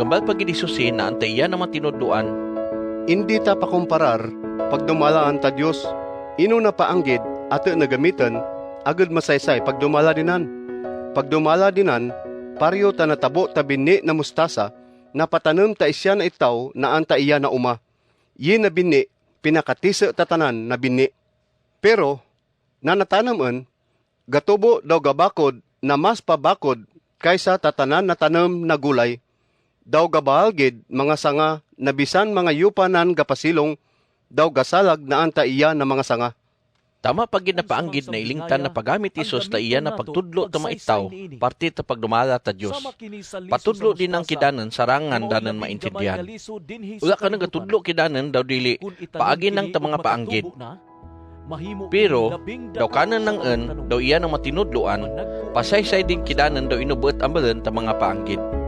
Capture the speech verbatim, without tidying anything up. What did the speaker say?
Gambal pagid i Susi na anta iya na matinudluan. Indi ta pakumparar, pagdumala anta Dios, inu na paanggid, ate na gamiten, agud masaisai pagdumala dinan. Pagdumala dinan, pario ta na tabo ta bini na mustasa, na patanem ta isya na itau na anta iya na uma. Yi na bini, pinakatise tatanan na bini. Pero, na natanem en, gatubu dau gabakud, na mas pabakud, kaisa tatanan natanem na gulai. Dau gabaalgid, mangasanga, na bisan mangayupa nan gapasilung, dau gasalag na anta iya na mangasanga. Tama pagid na paanggid na ilingtan na pagamit Isus ta iya na pagtudlu tama itau, parti ta pagdumala ta Dios. Patudlu dinan kidanen sarangan danen maintindian. Ula kanen gatudlu kidanen dau dili, paaginang ta manga paanggid. Pero, dau kanen nang en, dau iya na matinudluan, pasaisai din kidanen dau inubet ambelen ta manga paanggid.